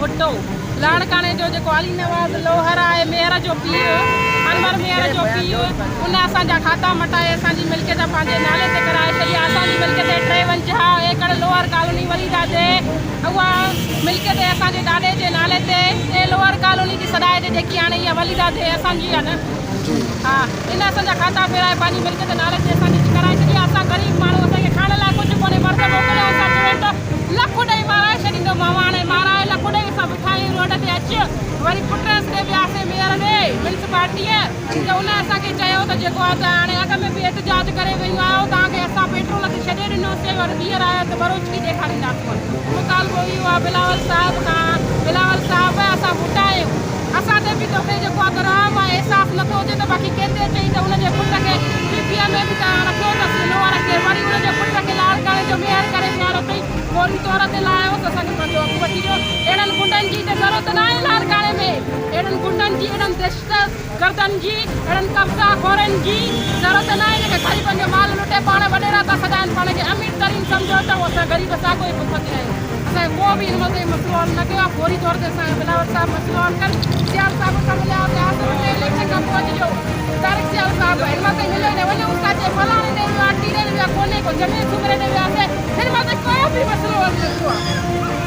ڀٽو لاڙڪاڻي جو جيڪو علي نواز لوهر آهي ميئر جو پيء انور ميئر جو پيء ان اسان جا کاتا مٽائي اسان جي ملڪيت پنهنجي نالي تي ڪرائي ڇڏي آهي اسان جي ملڪيت 53 ايڪڙ لوهر ڪالوني وليدا تي اها ملڪيت اسان جي ڏاڏي جي نالي تي ۽ لوهر ڪالوني ٿي سڏائي جي جيڪي هاڻي اها وليدا تي اسان جي آهي نه ها ان اسان جا کاتا ڦيرائي پنهنجي ملڪيت نالي تي اسان جي ڪرائي ڇڏي آهي. اسان غريب ماڻهو اسان کي کائڻ لاء ڪجهه ڪونهي مرد موڪليو اسان چوين ته لک ڏئي مارائي ڇڏيندو مانء هاڻي مارائي لک ڏئي اسان بيٺا آهيون روڊ تي اچ وري پٽهنس ڏي وياسين ميئر ڏي ميونسپالٽيء ته ان اسان کي چيو ته جيڪو آهي ته هاڻي اڳ ۾ به احتجاج ڪري ويون آهيو توهان کي اسان پيٽرول تي ڇڏي ڏنوسين وري ٻيهر آيا ته ٻروچڪي ڏيکارينداسون مطالبو اهو آهي بلاول صاحب کان بلاول صاحب اسان ڀٽا آهيون اسان تي به توکي جيڪو آ ته رحم ۽ احساس نٿو اچي ته باقي ڪنهن تي اچئي ته ان جي پٽ کي پي پي ۾ به ته رکيو اٿس لوهر کي وري ان جي پٽ کي لاڙڪاڻي جو ميئر ڪري ويهاريو اٿئي فوري طور تي لاهيوس اسان کي پنهنجو حق وٺي ڏيو اهڙن غنڊن جي ته ضرورت ناهي لاڙڪاڻي ۾ اهڙن غنڊن جي اهڙن دهشتگردن جي اهڙن قبضا خورن جي ضرورت ناهي جيڪي غريبن جو مال لٽي پاڻ وڏيرا ٿا سڏائن پاڻ کي امير ترين سمجهو ته اسان غريب ساڳو ئي بک تي آهيون. اسان کي ڪو به هن مهل تائين مسئلو حل نه ڪيو آهي فوري طور تي اسان کي بلاول صاحب مسئلو حل ڪن سيال صاحب سان مليا هئاسين آصف ڀٽي اليڪشن کان پوء اچجو طارق سيال صاحب هن مهل تائين مليو ئي نه وڃو استاد چئي فلاڻي ڏي ويو آهي ٽيري ڏي ويو آهي ڪونهي ڪو جميل سومري ڏي وياسين هن مهل تائين ڪو به مسئلو حل نه ٿيو آهي.